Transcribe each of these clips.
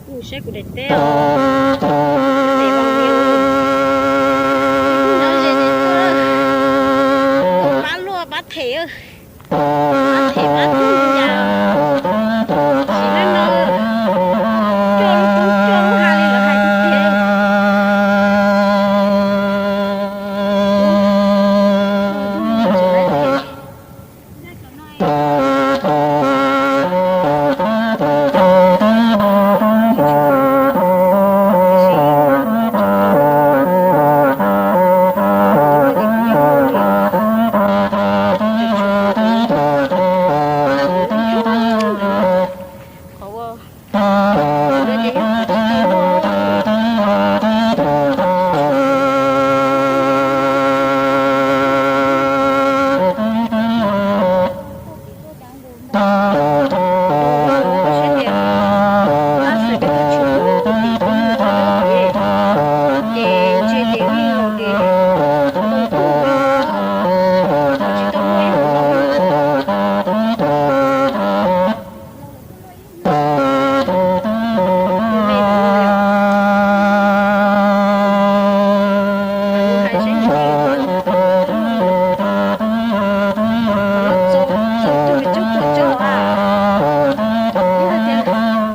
Mus saib kuv daim teb os. Daim teb os. Ib tug nyob ze ces tuaj, pab luaj pab them, pab them pab tuag mus cas. Sim neej no coj lub roob coj lub hav li lawv hais tiag tiag. Qhov ua, qhov no ces yog qhov tsis tau luaj. Saib tias tab sis peb twb tshwm lub tim tub mus rau tim, ces ntshe ces yeej los ces tau tuag, tsis tau luaj ib hom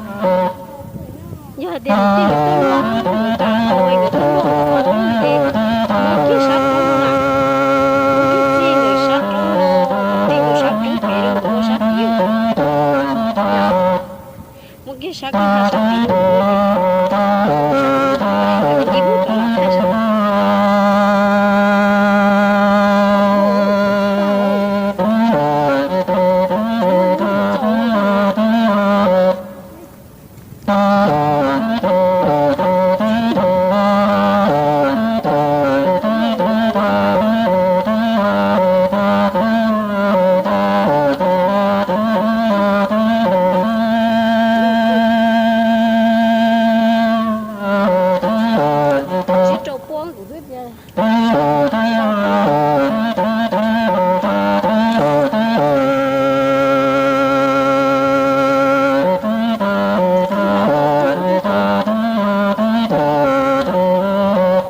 no. Yog hais tias lwm tij lwm tug luaj, nkawd tau tau nkawd tau luaj hauv qhov ces muab kiag sab roob na, muab kiag txij nkawd sab roob, txij nkawd sab roob pem rau ntawm ua sab tid. Muab kiag sab roob sab tid, sab tid nkawd ncig pub rov los thaj sab. Tsib rau puab kuv twb tias.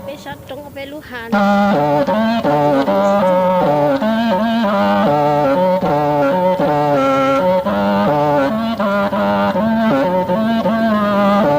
Peb sab roob peb lub hav no. Tseem hais rau ib tias, mas muab kiag qhov txiab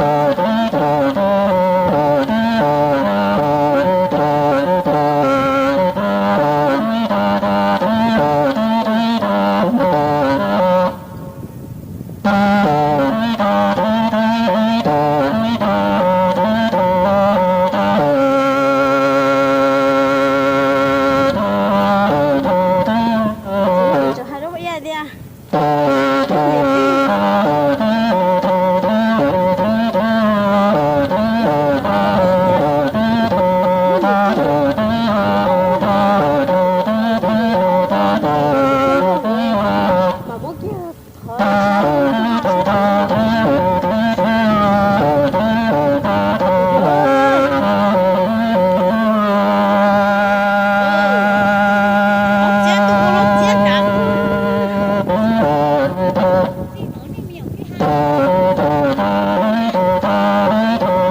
tus ua lub txiab kav.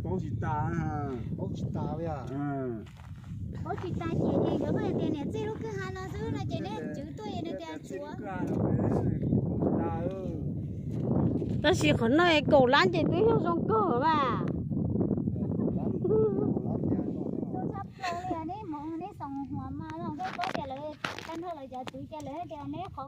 Paub tsis tas, paub tsis tas li. Paub tsis tas ces nkawd tias niam txij lub kwj ha no xwb no ces neb tswv tuaj es nws tias tsuav. Tab sis qhov no kaum lab ces twb yog zoo kawg mas. Huas mas no peb paub tias lawv tag nrho lawv cov txiv ces lawv tias neb qhov